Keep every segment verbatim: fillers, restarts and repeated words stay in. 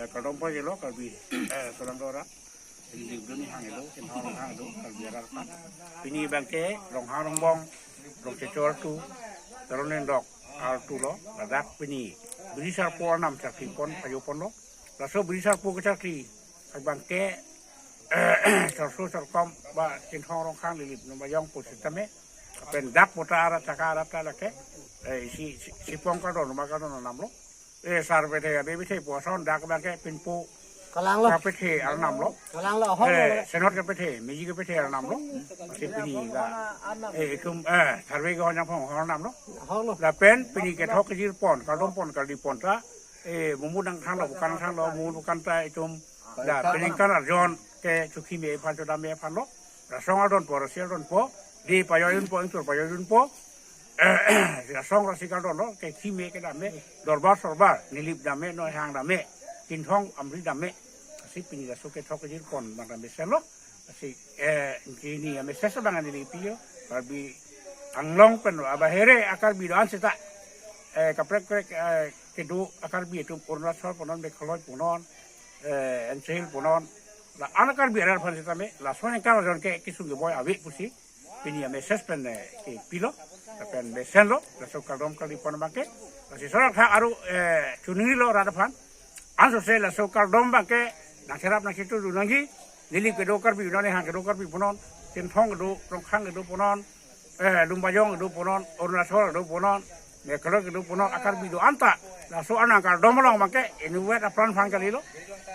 Kardom pajirlo Karbi, eh, Solang Dora. Nilip dun hang do, Chinthong hang do, Karbi arat aphan. Pini abangke Ronghang Rongbong, Rongchecho artu, Teron Lendok artu lo, ladak pini biri sarpo arnam charkli pon, payo ponlo. Laso biri sarpo kecharkli abangke, eh, sarso sarkom ba Chinthong Rongkhang Nilip Lumbajong pusitame, pen dak pota arat, chaka arat ta lake, eh, isi, isi, sipong kardom, ma kardom namlo. Eh, sar pethe, abe pethe pu ason dak abangke pinpo Kalanglo. Kapethe arnam lo. Kalanglo, ahok lo. Eh, senot kapethe, meji kapethe arnam lo. Masi pini ga, eh, itum, eh, sarve ga honyang phong arnam lo. Ahok lo. Lapen pini kethok kejir pon, kardom pon, kardi pon ta, eh, mumu nangthanglo, bukan nangthanglo, mumu bukan ta itum, la peningkan arjon ke chokhi me aphan, chodam me aphan lo. Rasong adonpo, rasi adonpo, di payo dunpo, ingtur payo dunpo. Rasong rasi kardom lo, ke khi me, kedam me, dorbar sorbar, Nilip dam me, Noihang dam me, Chinthong Amri dam me. Lasi pini laso kethok kejir pon abang dam mesenlo. Lasi, eh, pini a-message abang neli piyo, Karbi Anglong pen lo, abahere a-Karbi do-an seta, eh, kaprek kaprek, eh, kedo a-Karbi atum Arunachal punon, Meghalaya punon, eh, N C Hills punon, la-an a-Karbi arat aphan sitame, laso aningkan arjon ke kesung keboi ave pusi, pini a-message pen, eh, kepilo, pen mesenlo, laso kardom kardi pon abangke, lasi sorak tha aru, eh, choningrilo rat aphan, ansose laso kardom abangke, nangcherap nangchetu dun nangji, Nilip kedo Karbi punon, Noihang kedo Karbi punon, Chinthong kedo, Rongkhang kedo punon, eh, Lumbajong kedo punon, Arunachal kedo punon, Meghalaya kedo punon, a-Karbi do-an ta, laso anang kardom along abangke, inutvet apran aphan kalilo,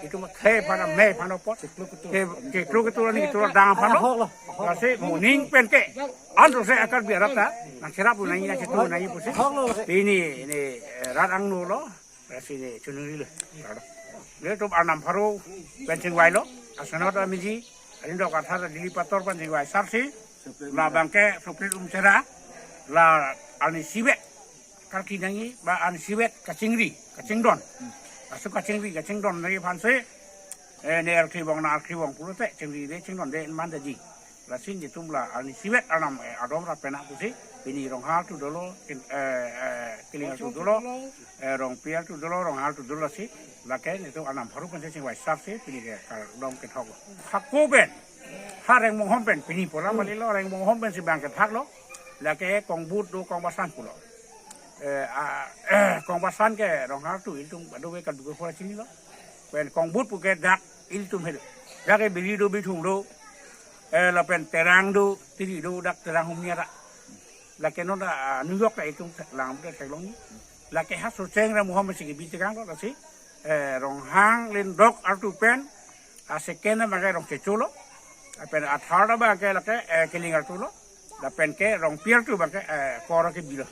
itum the aphan, me aphan apot, ke, ke klo ketu ani ketu dang aphan lo, ahok lo, ahok lo. Lasi moning pen ke, ansose a-Karbi arat ta, nangcherap nangji, nangchetu nangji pusi, ahok lo, ahok lo. Pini, ini, eh, rat angno lo, lasi ne choningrilo. Netum arnam pharo pen chingvailo, asenot ameji, alindok athar dili pator pen chingvai sarsi, la abangke Soprit Umchera, la arni isivet karki nangji, ba arni isivet kachingri, kachingdon. Laso kachingri, kachingdon nangji aphansi, eh, ne arklibong, na arklibong pulote, chingri de, chingdon de, man de ji. Lasi netum la arni isivet arnam, eh, adom ra pena pusi, pini Ronghang artu dolo, kin-, eh, eh, Kiling artu dolo, eh, Rongpi artu dolo, Ronghang artu dolo si, lake netum arnam pharo pen chingvai sarsi, pini ke kardom kethok lo. Hako pen, ha Rengmonghom pen, pini pola malilo, Rengmonghom pensi abang kethak lo, lake Kongbut do Kongbasan pulo. Eh, a, Kongbasan ke Ronghang artu ilitum kadokave kadokave pura chinilo. Pen Kongbut pu ke dak ilitum helo. Dak ke biri do, bithung do, eh, lapen terang do, tiri do, dak terang humni ara. Lake non da, ah, New York ta itum lang ke theklong. Lake ha Socheng Rengmonghom si kebi tekang lo, lasi, eh, Ronghang Lendok artu pen, a-second abangke Rongchecho lo, lapen a-third abangke lake, eh, Kiling artu lo, lapen ke Rongpi artu abangke, eh, kor kebi lo.